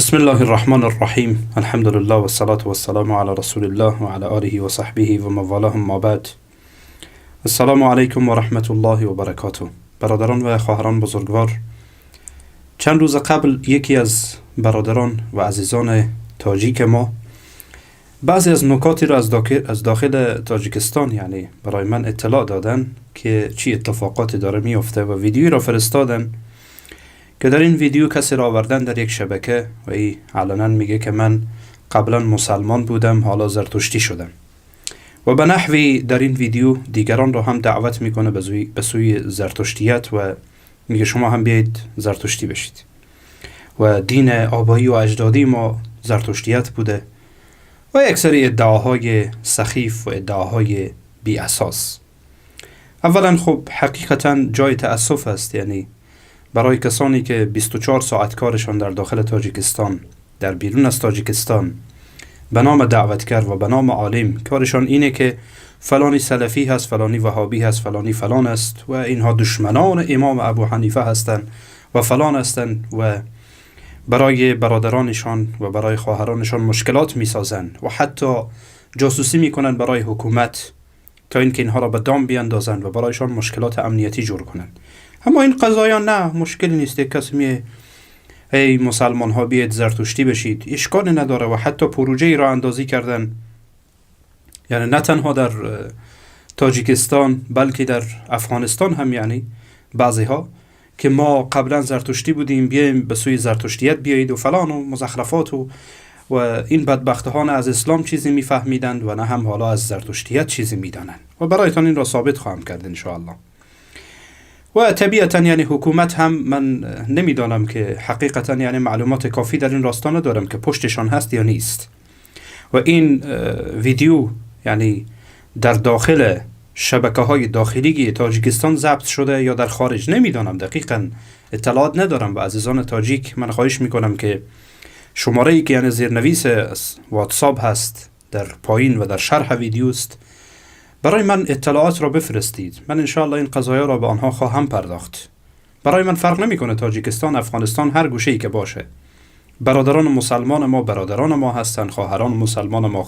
بسم الله الرحمن الرحیم. الحمد لله و الصلاة و السلام علی رسول الله و علی آله و صحبه و موالاه، ما بعد. السلام علیکم و رحمت الله و برکاته. برادران و خواهران بزرگوار، چند روز قبل یکی از برادران و عزیزان تاجیک ما بعضی از نکاتی را از داخل تاجیکستان یعنی برای من اطلاع دادن که چی اتفاقاتی داره میفته و ویدیویی را فرستادن که در این ویدیو کسی را آوردن در یک شبکه و ای علنا میگه که من قبلا مسلمان بودم، حالا زرتشتی شدم و به نحوی در این ویدیو دیگران را هم دعوت میکنه به سوی زرتشتیت و میگه شما هم بیایید زرتشتی بشید و دین آبایی و اجدادی ما زرتشتیت بوده و یک سری ادعاهای سخیف و ادعاهای بی اساس. اولا خب حقیقتا جای تأسف است، یعنی برای کسانی که 24 ساعت کارشان در داخل تاجیکستان، در بیرون از تاجیکستان، به نام دعوتگر و به نام عالم کارشان اینه که فلانی سلفی هست، فلانی وهابی هست، فلانی فلان است و اینها دشمنان امام ابو حنیفه هستند و فلان هستند و برای برادرانشان و برای خواهرانشان مشکلات میسازند و حتی جاسوسی میکنند برای حکومت تا اینکه اینها را به دام بیاندازند و برایشان مشکلات امنیتی جور کنند. اما این قضایا نه، مشکلی نیست. یک کسی میه ای مسلمان ها بیاید زرتشتی بشید، اشکالی نداره و حتی پروژه ای را اندازی کردن، یعنی نه تنها در تاجیکستان بلکه در افغانستان هم، یعنی بعضی ها که ما قبلا زرتشتی بودیم بیایم به سوی زرتشتیت بیایید و فلان و مزخرفات و این بدبختها نه از اسلام چیزی میفهمیدند و نه هم حالا از زرتشتیت چیزی میدانند و برایتان این را ثابت خواهم کرد انشاءالله. و طبیعتا یعنی حکومت هم من نمیدانم که حقیقتا یعنی معلومات کافی در این راستا ندارم که پشتشان هست یا نیست و این ویدیو یعنی در داخل شبکه های داخلی تاجیکستان ضبط شده یا در خارج، نمیدانم، دقیقا اطلاعات ندارم. و عزیزان تاجیک من خواهش میکنم که شماره ای که یعنی زیرنویس واتساپ هست در پایین و در شرح ویدیوست، برای من اطلاعات را بفرستید. من انشاءالله این قضایا را به آنها خواهم پرداخت. برای من فرق نمیکنه تاجیکستان، افغانستان، هر گوشه ای که باشه، برادران مسلمان ما برادران ما هستند، خواهران مسلمان ما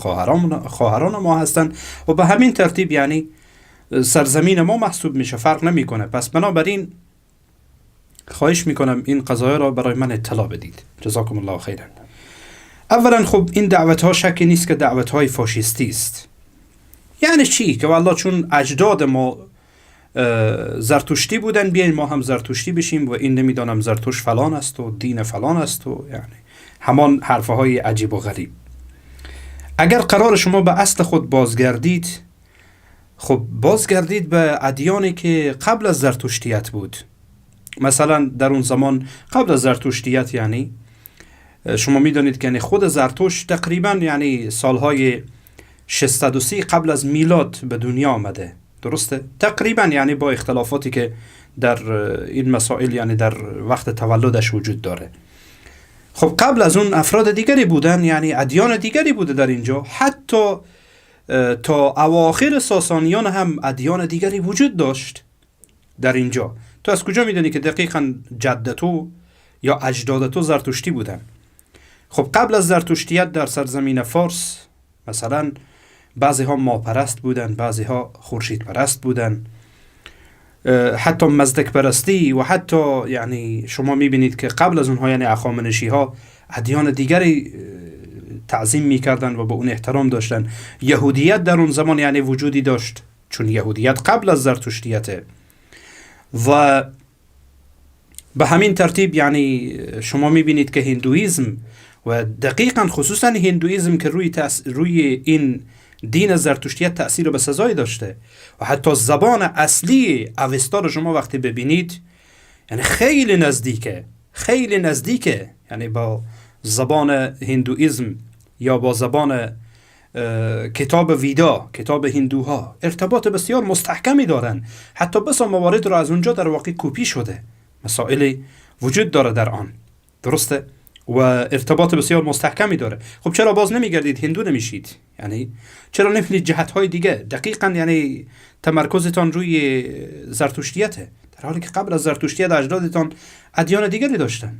خواهران ما هستند و به همین ترتیب یعنی سرزمین ما محسوب میشه، فرق نمیکنه. پس بنابراین خواهش میکنم این قضایا را برای من اطلاع بدید. جزاکم الله خیرا. اولا خب این دعوت ها شکی نیست که دعوت های فاشیستی است. یعنی چی؟ که والله چون اجداد ما زرتشتی بودن بیاین ما هم زرتشتی بشیم و این نمیدانم زرتشت فلان است و دین فلان است و یعنی همان حرفه های عجیب و غریب. اگر قرار شما به اصل خود بازگردید، خب بازگردید به ادیانی که قبل از زرتشتیت بود. مثلا در اون زمان قبل از زرتشتیت، یعنی شما میدانید که یعنی خود زرتشت تقریبا یعنی سالهای 630 قبل از میلاد به دنیا آمده، درسته؟ تقریبا یعنی با اختلافاتی که در این مسائل یعنی در وقت تولدش وجود داره. خب قبل از اون افراد دیگری بودن، یعنی ادیان دیگری بوده در اینجا. حتی تا اواخر ساسانیان هم ادیان دیگری وجود داشت در اینجا. تو از کجا میدونی که دقیقا جد تو یا اجداد تو زرتشتی بودن؟ خب قبل از زرتشتیت در سرزمین فارس مثلا بعضی ها ماپرست بودن، بعضی ها خورشید پرست بودن، حتی مزدک پرستی و حتی یعنی شما میبینید که قبل از اونها یعنی اخامنشی ها ادیان دیگری تعظیم میکردن و به اون احترام داشتن. یهودیت در اون زمان یعنی وجودی داشت، چون یهودیت قبل از زرتشتیته و به همین ترتیب یعنی شما میبینید که هندویزم و دقیقا خصوصا هندویزم که روی این دین زرتشتیت تأثیر به سزایی داشته و حتی زبان اصلی اوستا رو شما وقتی ببینید یعنی خیلی نزدیکه، خیلی نزدیکه، یعنی با زبان هندویزم یا با زبان کتاب ویدا، کتاب هندوها ارتباط بسیار مستحکمی دارن. حتی بسا موارد رو از اونجا در واقع کپی شده، مسائل وجود داره در آن، درسته؟ و ارتباط بسیار مستحکمی داره. خب چرا باز نمیگردید هندو نمیشید؟ یعنی چرا نمیرید جهت های دیگه؟ دقیقا یعنی تمرکزتان روی زرتشتیته، در حالی که قبل از زرتشتیت اجدادتان ادیان دیگری داشتن.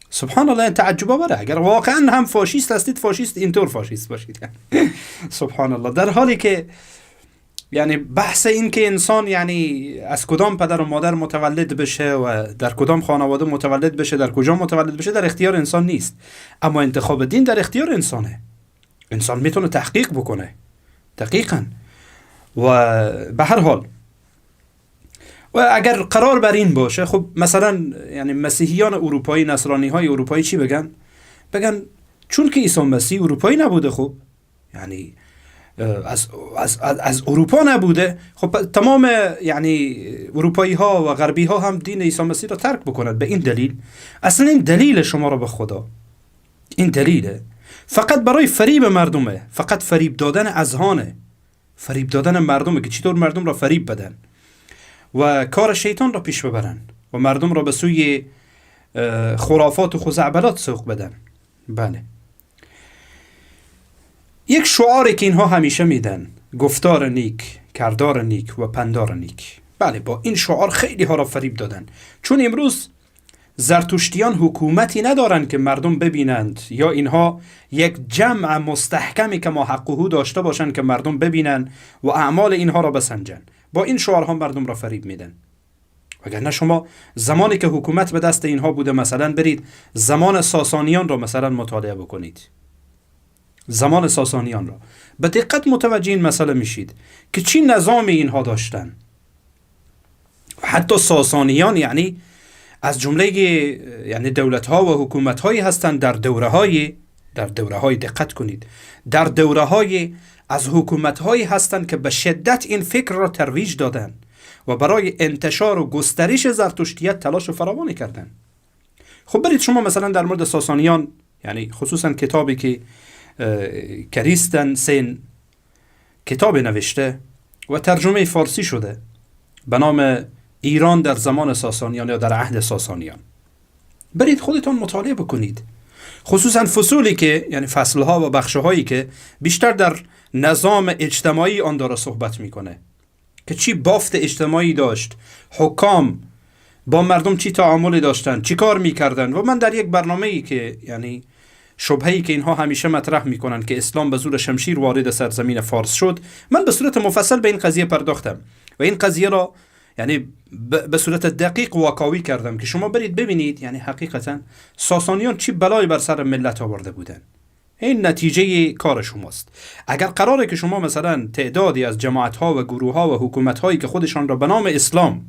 سبحان الله، تعجب آوره. اگر واقعا هم فاشیست هستید، فاشیست اینطور فاشیست باشید. سبحان الله. در حالی که یعنی بحث این که انسان یعنی از کدام پدر و مادر متولد بشه و در کدام خانواده متولد بشه، در کجا متولد بشه، در اختیار انسان نیست، اما انتخاب دین در اختیار انسانه. انسان میتونه تحقیق بکنه دقیقا. و به هر حال و اگر قرار بر این باشه، خب مثلا یعنی مسیحیان اروپایی، نصرانی های اروپایی چی بگن؟ بگن چون که عیسی مسیح اروپایی نبوده، خب یعنی از از از اروپا نبوده، خب تمام یعنی اروپایی ها و غربی ها هم دین عیسی مسیح را ترک بکنند. به این دلیل اصلا این دلیل شما را به خدا، این دلیله فقط برای فریب مردمه، فقط فریب دادن اذهانه، فریب دادن مردمه که چطور مردم را فریب بدن و کار شیطان را پیش ببرن و مردم را به سوی خرافات و خزعبلات سوق بدن. بله، یک شعاری که اینها همیشه میدن، گفتار نیک، کردار نیک و پندار نیک. بله، با این شعار خیلی ها را فریب دادن، چون امروز زرتشتیان حکومتی ندارن که مردم ببینند، یا اینها یک جمع مستحکمی که ما حقه داشته باشند که مردم ببینند و اعمال اینها را بسنجن. با این شعارها مردم را فریب میدن. وگرنه شما زمانی که حکومت به دست اینها بوده، مثلا برید زمان ساسانیان را مثلا مطالعه بکنید، زمان ساسانیان را به دقت متوجه این مسئله میشید که چی نظامی اینها داشتن. و حتی ساسانیان یعنی از جمله یعنی دولت ها و حکومت هایی هستند در دوره های دقت کنید، در دوره های از حکومت هایی هستند که به شدت این فکر را ترویج دادن و برای انتشار و گسترش زرتشتیت تلاش فراوانی کردند. خب برید شما مثلا در مورد ساسانیان، یعنی خصوصا کتابی که کریستن سین کتاب نوشته و ترجمه فارسی شده به نام ایران در زمان ساسانیان یا در عهد ساسانیان، برید خودتان مطالعه بکنید، خصوصا فصولی که یعنی فصلها و بخشهایی که بیشتر در نظام اجتماعی آن داره صحبت میکنه که چی بافت اجتماعی داشت، حکام با مردم چی تعاملی داشتن، چی کار میکردن. و من در یک برنامه‌ای که یعنی شبهه‌ای که اینها همیشه مطرح میکنن که اسلام به زور شمشیر وارد سرزمین فارس شد، من به صورت مفصل به این قضیه پرداختم و این قضیه را یعنی به صورت دقیق واکاوی کردم که شما برید ببینید یعنی حقیقتا ساسانیان چی بلایی بر سر ملت آورده بودن. این نتیجه کار شماست. اگر قراره که شما مثلا تعدادی از جماعت ها و گروه ها و حکومت هایی که خودشان را به نام اسلام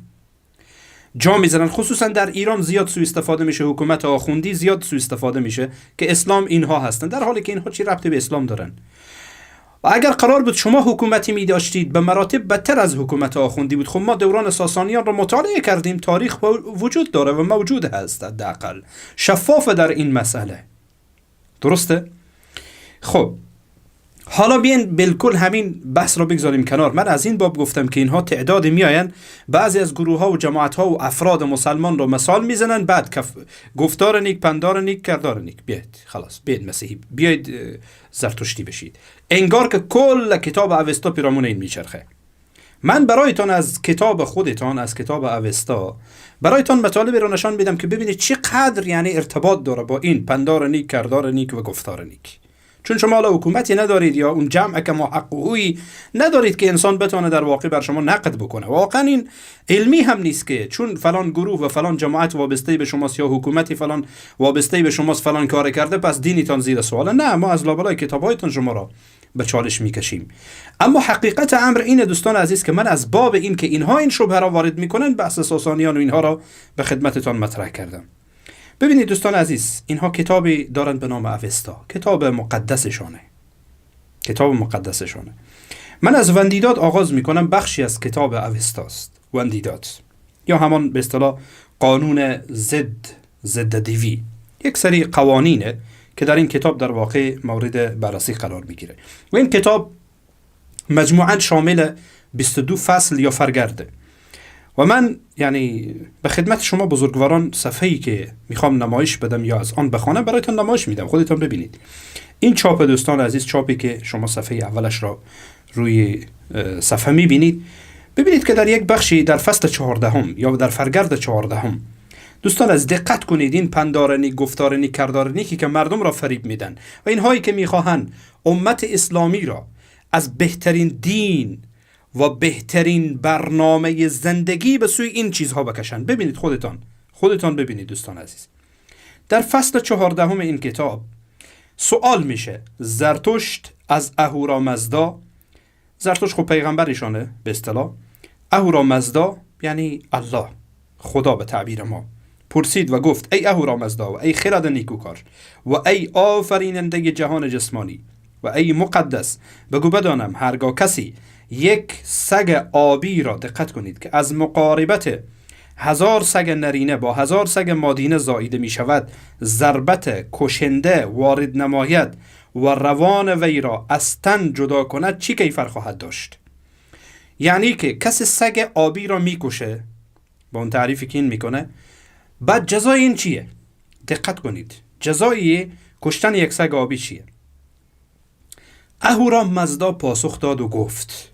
جا میزنن، خصوصا در ایران زیاد سوء استفاده میشه، حکومت آخوندی زیاد سوء استفاده میشه که اسلام اینها هستن، در حالی که اینها چی ربطی به اسلام دارن. و اگر قرار بود شما حکومتی می داشتید به مراتب بدتر از حکومت آخوندی بود. خب ما دوران ساسانیان رو مطالعه کردیم، تاریخ وجود داره و موجود هست، حداقل شفاف در این مسئله، درسته؟ خب حالا بیاین بالکل همین بحث رو بگذاریم کنار. من از این باب گفتم که اینها تعداد میاین بعضی از گروه ها و جماعت ها و افراد مسلمان رو مثال میزنن، بعد گفتار نیک، پندار نیک، کردار نیک، بیاید خلاص، بیاید مسیحی، بیاید زرتشتی بشید. انگار که کل کتاب اوستا پیرامون این میچرخه. من برایتان از کتاب خودتان، از کتاب اوستا برایتان مطالب رو نشان میدم که ببینید چقدر یعنی ارتباط داره با این پندار نیک، کردار نیک و گفتار نیک. چون شما حالا حکومتی ندارید یا اون جمع که محققویی ندارید که انسان بتونه در واقع بر شما نقد بکنه. واقعا این علمی هم نیست که چون فلان گروه و فلان جماعت وابسته به شماست یا حکومتی فلان وابسته به شماست فلان کار کرده پس دینیتان زیر سواله. نه، ما از لابلای کتابهایتان شما را به چالش میکشیم. اما حقیقت امر اینه دوستان عزیز که من از باب این که اینها این شبهه را وارد میکنن بحث ساسانیان و اینها را به خدمتتان مطرح کردم. ببینید دوستان عزیز، اینها کتابی دارند به نام اوستا، کتاب مقدسشانه، کتاب مقدسشانه. من از وندیداد آغاز میکنم، بخشی از کتاب اوستاست، وندیداد یا همان به اصطلاح قانون ضد دیوی، یک سری قوانینه که در این کتاب در واقع مورد بررسی قرار میگیره و این کتاب مجموعاً شامل 22 فصل یا فرگرده. و من یعنی به خدمت شما بزرگواران صفحه‌ای که میخوام نمایش بدم یا از آن بخوانم برایتان نمایش میدم، خودتان ببینید. این چاپ دوستان عزیز، چاپی که شما صفحه اولش را روی صفحه میبینید، ببینید که در یک بخشی در فصل 14 یا در فرگرد 14 دوستان از دقت کنید، این پندار نیک، گفتار نیک، کردار نیکی که مردم را فریب میدن و اینهایی که میخواهند امت اسلامی را از بهترین دین و بهترین برنامه زندگی به سوی این چیزها بکشند. ببینید خودتان ببینید دوستان عزیز. در فصل 14 این کتاب سوال میشه زرتشت از اهورامزدا، زرتشت خب پیغمبرشانه به اصطلاح، اهورامزدا یعنی الله، خدا به تعبیر ما، پرسید و گفت ای اهورامزدا و ای خرد نیکوکار و ای آفریننده جهان جسمانی و ای مقدس، بگو بدانم هرگاه کسی یک سگ آبی را، دقت کنید که از مقاربت 1000 سگ نرینه با 1000 سگ مادینه زاییده می شود، ضربت کشنده وارد نماید و روان وی را از تن جدا کند، چی کیفر خواهد داشت؟ یعنی که کسی سگ آبی را میکشه با اون تعریفی که این میکنه، بعد جزای این چیه؟ دقت کنید، جزای کشتن یک سگ آبی چیه؟ اهورامزدا پاسخ داد و گفت،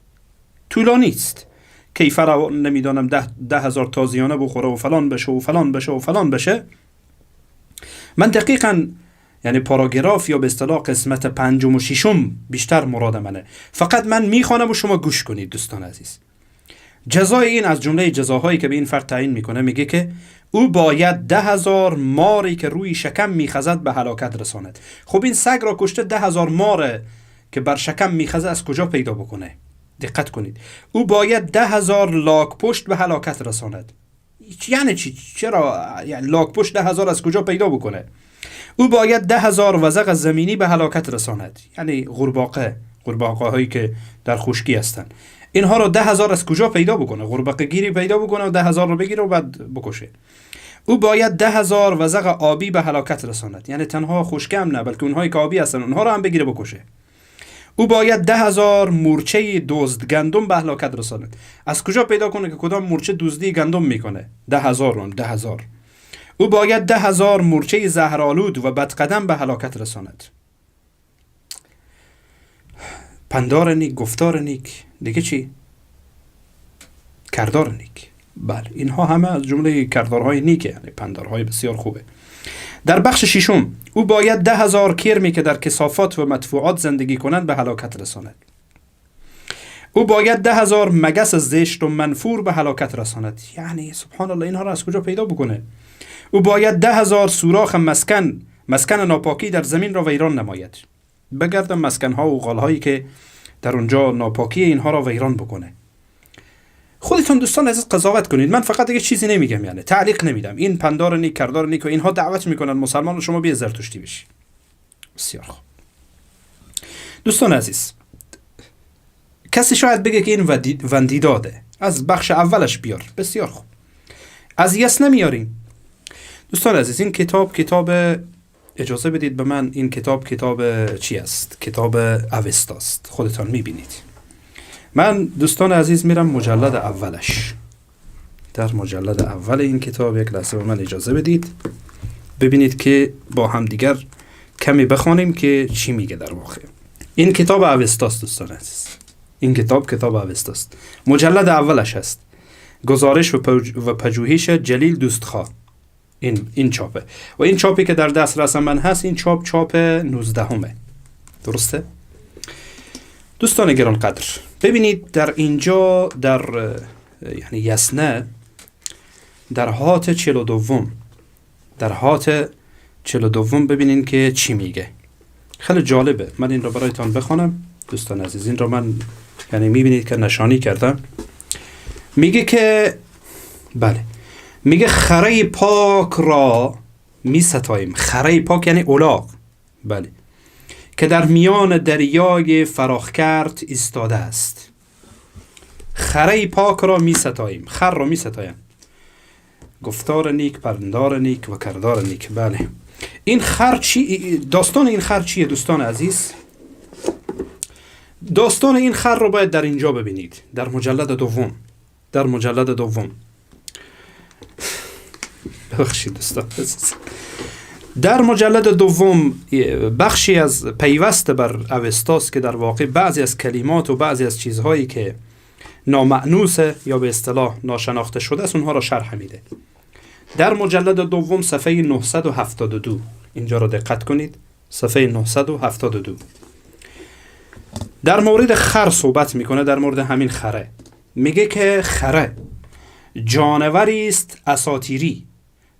طولانی است، کیفر نمیدانم 10,000 تازیانه بخوره و فلان بشه و فلان بشه و فلان بشه. من دقیقاً یعنی پاراگراف یا به اصطلاح قسمت 5 و 6 بیشتر مراد منه، فقط من میخوانم و شما گوش کنید دوستان عزیز. جزای این از جمله جزاهایی که به این فرد تعیین میکنه، میگه که او باید 10,000 ماری که روی شکم میخزد به هلاکت رساند. خب این سگ را کشته، 10,000 مار که بر شکم میخزه از کجا پیدا بکنه؟ دقت کنید، او باید 10,000 لاک پشت به هلاکت رساند. یعنی چی؟ چرا یعنی لاک پشت 10,000 از کجا پیدا بکنه؟ او باید 10,000 وزغ زمینی به هلاکت رساند، یعنی قورباغه هایی که در خشکی هستند. اینها رو 10,000 از کجا پیدا بکنه؟ قورباغه گیری پیدا بکنه و 10,000 رو بگیره و بعد بکشه. او باید 10,000 وزغ آبی به هلاکت رساند، یعنی تنها خشکی هم نه، بلکه اونهایی که آبی هستن اونها رو هم بگیره بکشه. او باید 10,000 مورچه دزد گندم به هلاکت رساند. از کجا پیدا کنه که کدام مورچه دزدی گندم میکنه؟ 10,000 رو 10,000. او باید 10,000 مورچه زهرآلود و بدقدم به هلاکت رساند. پندار نیک، گفتار نیک، دیگه چی؟ کردار نیک. بله، اینها همه از جمله کردارهای نیکه، یعنی پندارهای بسیار خوبه. در بخش 6 او باید 10,000 کرمی که در کثافات و مدفوعات زندگی کنند به هلاکت رساند. او باید 10,000 مگس زشت و منفور به هلاکت رساند. یعنی سبحان الله، اینها را از کجا پیدا بکنه؟ او باید 10,000 سوراخ مسکن ناپاکی در زمین را ویران نماید. بگردم مسکنها و غالهایی که در اونجا ناپاکی اینها را ویران بکنه. خودتون دوستان عزیز قضاوت کنید، من فقط دیگه چیزی نمیگم، یعنی تعلیق نمیدم. این پندار نیک، کردار نیک و اینها دعوت میکنن مسلمان رو شما بیا زرتشتی بشی. بسیار خوب دوستان عزیز، کسی شاید بگه که این وندیداده، از بخش اولش بیار. بسیار خوب، از یس نمیاریم. دوستان عزیز، این کتاب اجازه بدید به من، این کتاب چی است؟ کتاب اوستاست، خودتان میبینید. من دوستان عزیز میرم مجلد اولش. در مجلد اول این کتاب یک لحظه به من اجازه بدید ببینید که با هم دیگر کمی بخوانیم که چی میگه در واقع. این کتاب اوستاست دوستان عزیز، این کتاب اوستاست، مجلد اولش هست، گزارش و پژوهش جلیل دوستخواه. این چاپه و این چاپی که در دسترس من هست، این چاپ 19. درسته؟ دوستان گرانقدر، ببینید در اینجا در یعنی یسنه در هات 42، در هات 42 ببینین که چی میگه. خیلی جالبه، من این رو برایتان بخوانم دوستان عزیز. این رو من یعنی میبینید که نشانی کردم. میگه که بله، میگه خره پاک را می ستاییم. خره پاک یعنی الاغ، بله، که در میان دریای فراخ کرد ایستاده است. خره پاک را می ستاییم، خر را می ستایم. گفتار نیک، پندار نیک و کردار نیک. بله، این خر چی؟ داستان این خر چیه دوستان عزیز؟ داستان این خر رو باید در اینجا ببینید، در مجلد دوم. در مجلد دوم، ببخشید دوستان عزیز، در مجلد دوم بخشی از پیوست بر اوستاست که در واقع بعضی از کلمات و بعضی از چیزهایی که نامأنوسه یا به اصطلاح ناشناخته شده است اونها را شرح میده. در مجلد دوم صفحه 972، اینجا را دقت کنید، صفحه 972 در مورد خر صحبت میکنه. در مورد همین خره میگه که خره جانوری است اساطیری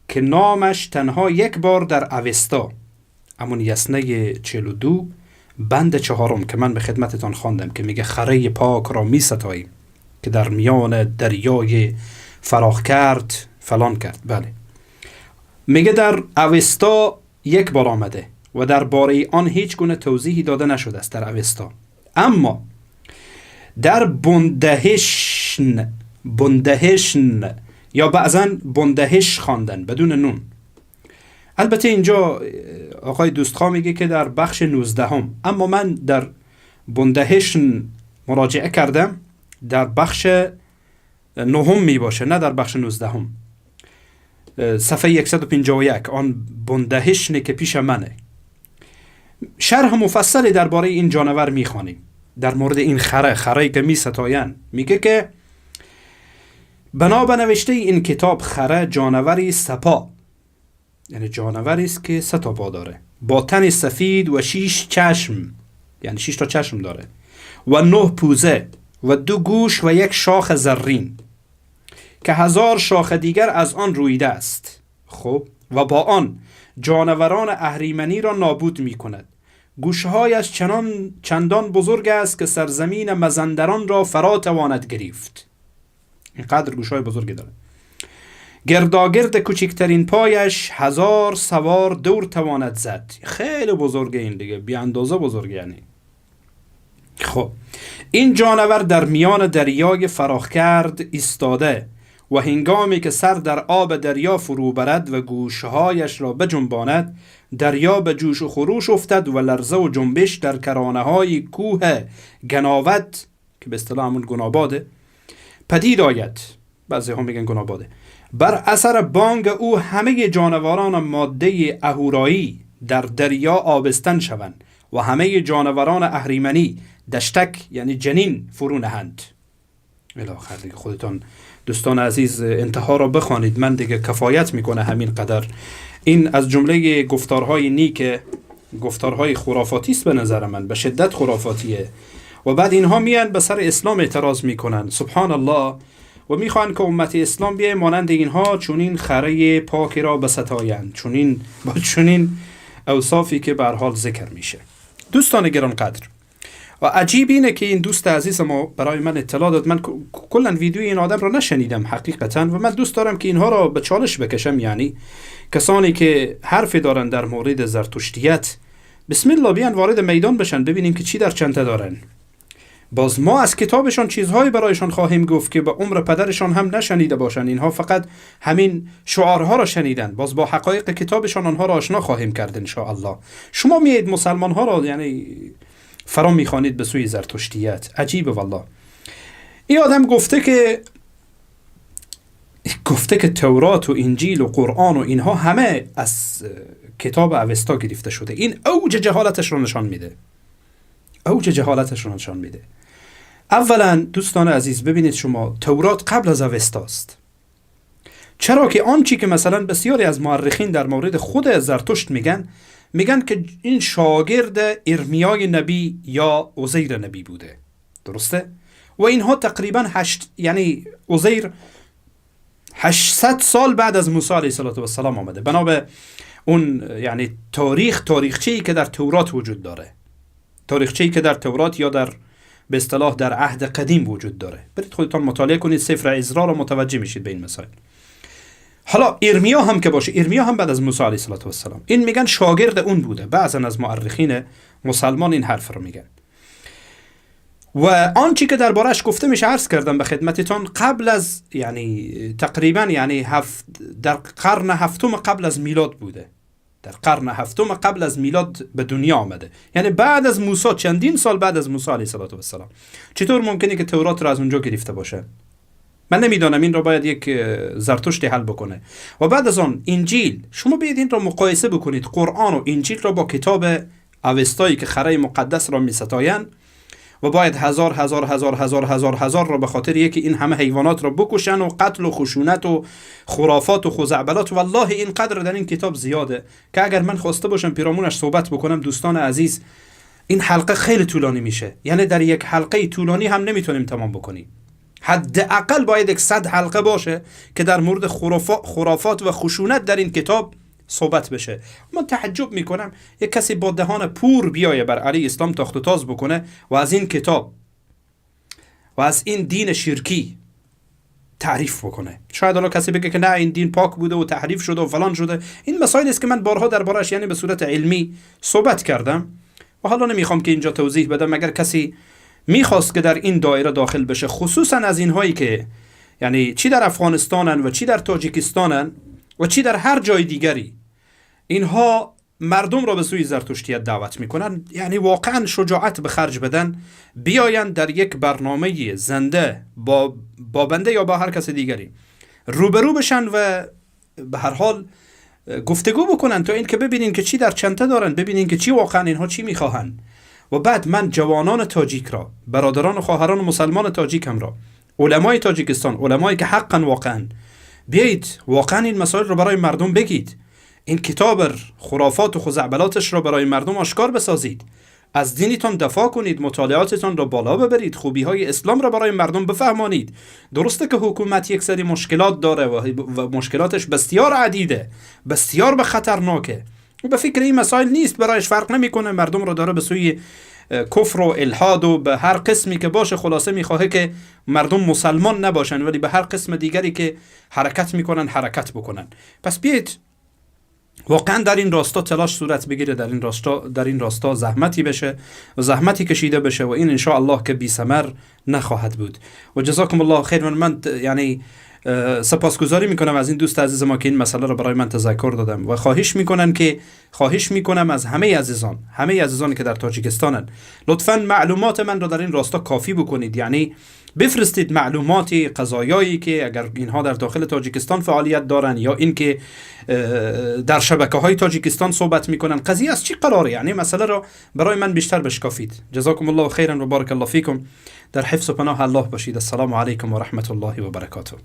که نامش تنها یک بار در اوستا، همون یسنه 42 بند 4 که من به خدمتتان خواندم، که میگه خره پاک را میستاییم که در میان دریای فراخ کرد فلان کرد. بله، میگه در اوستا یک بار آمده و در باره آن هیچ گونه توضیحی داده نشده است در اوستا. اما در بندهشن یا بعضا بندهش خواندن بدون نون. البته اینجا آقای دوستخواه میگه که در بخش 19، اما من در بندهشن مراجعه کردم، در بخش 9 میباشه، نه در بخش 19. صفحه 151 آن بندهشنه که پیش منه، شرح مفصلی درباره این جانور میخوانیم. در مورد این خره که میستاین، میگه که بنا به نوشته این کتاب خره جانوری سپا، یعنی جانوری است که 3 تا پا داره، با تن سفید و 6 چشم، یعنی 6 تا چشم داره، و 9 پوزه و 2 گوش و 1 شاخ زرین که 1000 شاخ دیگر از آن رویده است. خب، و با آن جانوران اهریمنی را نابود می کند. گوشهایش چندان بزرگ است که سرزمین مزندران را فرا تواند گرفت. اینقدر گوشهای بزرگی داره. گرداگرد کوچکترین پایش 1000 سوار دور تواند زد. خیلی بزرگه این دیگه، بی اندازه بزرگه یعنی. خب، این جانور در میان دریای فراخ کرد ایستاده و هنگامی که سر در آب دریا فرو برد و گوشهایش را بجنباند، دریا به جوش و خروش افتد و لرزه و جنبش در کرانه های کوه گناوت که به اصطلاح همون گناباده پدید آید. بعضی ها میگن گناباده. بر اثر بانگ او همه جانوران ماده اهورایی در دریا آبستن شوند و همه جانوران اهریمنی دشتک یعنی جنین فرو نهند. الی آخر دیگه خودتان دوستان عزیز انتها را بخوانید، من دیگه کفایت میکنه همین قدر. این از جمله گفتارهای نیک، گفتارهای خرافاتی است به نظر من، به شدت خرافاتیه. و بعد اینها میان به سر اسلام اعتراض میکنن، سبحان الله، و میخوان که امت اسلام بیه مانند اینها چونین خره پاکی را بستایند، چونین با چونین اوصافی که به هر حال ذکر میشه. دوستان گرانقدر، و عجیب اینه که این دوست عزیز ما برای من اطلاع داد، من کلا ویدیوی این آدم را نشنیدم حقیقتا، و من دوست دارم که اینها را به چالش بکشم، یعنی کسانی که حرفی دارن در مورد زرتشتیت، بسم الله بیان وارد میدان بشن، ببینیم که چی در چنته دارن. باز ما از کتابشان چیزهایی برایشان خواهیم گفت که به عمر پدرشان هم نشنیده باشن. اینها فقط همین شعارها را شنیدن، باز با حقایق کتابشان آنها را آشنا خواهیم کرد ان شاء الله. شما میایید مسلمان ها را یعنی فرا میخوانید به سوی زرتشتیت، عجیبه والله. این آدم گفته که تورات و انجیل و قرآن و اینها همه از کتاب اوستا گرفته شده. این اوج جهالتش رو نشان میده، اوج جهالتش رو نشان میده. اولا دوستان عزیز ببینید، شما تورات قبل از اوستاست. چرا که آنچی که مثلا بسیاری از مورخین در مورد خود زرتشت میگن که این شاگرد ارمیای نبی یا عزیر نبی بوده، درسته؟ و اینها تقریبا یعنی عزیر 800 سال بعد از موسی علیه السلام آمده، بنا به اون یعنی تاریخچه‌ای که در تورات وجود داره، تاریخچه‌ای که در تورات یا در به اصطلاح در عهد قدیم وجود داره. برید خودتان مطالعه کنید سفر عزرا رو، متوجه میشید به این مسائل. حالا ارمیا هم که باشه، ارمیا هم بعد از موسی علیه السلام، این میگن شاگرد اون بوده. بعضا از مؤرخین مسلمان این حرف رو میگن. و آنچه که دربارش گفته میشه عرض کردم به خدمتتان، قبل از یعنی تقریبا یعنی در قرن هفتم قبل از میلاد بوده، در قرن هفتم قبل از میلاد به دنیا آمده، یعنی بعد از موسی، چندین سال بعد از موسی علیه السلام. چطور ممکنه که تورات را از اونجا گرفته باشه؟ من نمیدانم، این را باید یک زرتشتی حل بکنه. و بعد از آن انجیل، شما باید این را مقایسه بکنید، قرآن و انجیل را با کتاب اوستایی که خره مقدس را میستایند و باید هزار هزار هزار هزار هزار هزار را به خاطر یکی این همه حیوانات را بکشن و قتل و خشونت و خرافات و خزعبلات. والله این قدر در این کتاب زیاده که اگر من خواسته باشم پیرامونش صحبت بکنم دوستان عزیز، این حلقه خیلی طولانی میشه، یعنی در یک حلقه طولانی هم نمیتونیم تمام بکنیم. حداقل باید 100 حلقه باشه که در مورد خرافات و خشونت در این کتاب صحبت بشه. من تعجب میکنم یک کسی با دهان پور بیایه بر علی اسلام تاخت و تاز بکنه و از این کتاب و از این دین شرکی تعریف بکنه. شاید حالا کسی بگه که نه این دین پاک بوده و تحریف شده و فلان شده. این مسائل است که من بارها دربارش یعنی به صورت علمی صحبت کردم و حالا نمیخوام که اینجا توضیح بدم. اگر کسی میخواست که در این دایره داخل بشه، خصوصا از اینهایی که یعنی چی در افغانستانن و چی در تاجیکستانن و چی در هر جای دیگری، اینها مردم را به سوی زرتشتیت دعوت میکنن، یعنی واقعا شجاعت به خرج بدن، بیاین در یک برنامه زنده با بنده یا با هر کس دیگری روبرو بشن و به هر حال گفتگو بکنن تا اینکه ببینین که چی در چنته دارن، ببینین که چی واقعا اینها چی میخواهن. و بعد من جوانان تاجیک را، برادران و خواهران مسلمان تاجیکم را، علمای تاجیکستان، علمایی که حقا واقعا بیایید واقعا این مسائل رو برای مردم بگید، این کتاب خرافات و خزعبلاتش را برای مردم آشکار بسازید، از دینتان دفاع کنید، مطالعاتتان را بالا ببرید، خوبی های اسلام را برای مردم بفهمانید. درسته که حکومت یک سری مشکلات داره و مشکلاتش بسیار عدیده، بسیار به خطرناکه و به فکر این مسائل نیست، برایش فرق نمیکنه، مردم را داره به سوی کفر و الحاد و به هر قسمی که باشه، خلاصه میخواه که مردم مسلمان نباشن ولی به هر قسم دیگری که حرکت میکنن حرکت بکنن. پس بیایید واقعا در این راستا تلاش صورت بگیره، در این راستا زحمتی بشه و زحمتی کشیده بشه و این ان شاء الله که بی ثمر نخواهد بود. و جزاکم الله خیر. من یعنی سپاسگزاری میکنم از این دوست عزیز ما که این مسئله رو برای من تذکر دادم و خواهش میکنم از همه عزیزان، همه عزیزانی که در تاجیکستانن، لطفاً معلومات من رو در این راستا کافی بکنید، یعنی بفرستید معلوماتی، قضایایی که اگر اینها در داخل تاجیکستان فعالیت دارن یا اینکه در شبکه‌های تاجیکستان صحبت میکنن، قضیه از چی قراره، یعنی مسئله رو برای من بیشتر بشکافید. جزاکم الله خیرا و بارک الله فیکم. در حفظ و پناه الله باشید. السلام علیکم و رحمت الله و برکاته.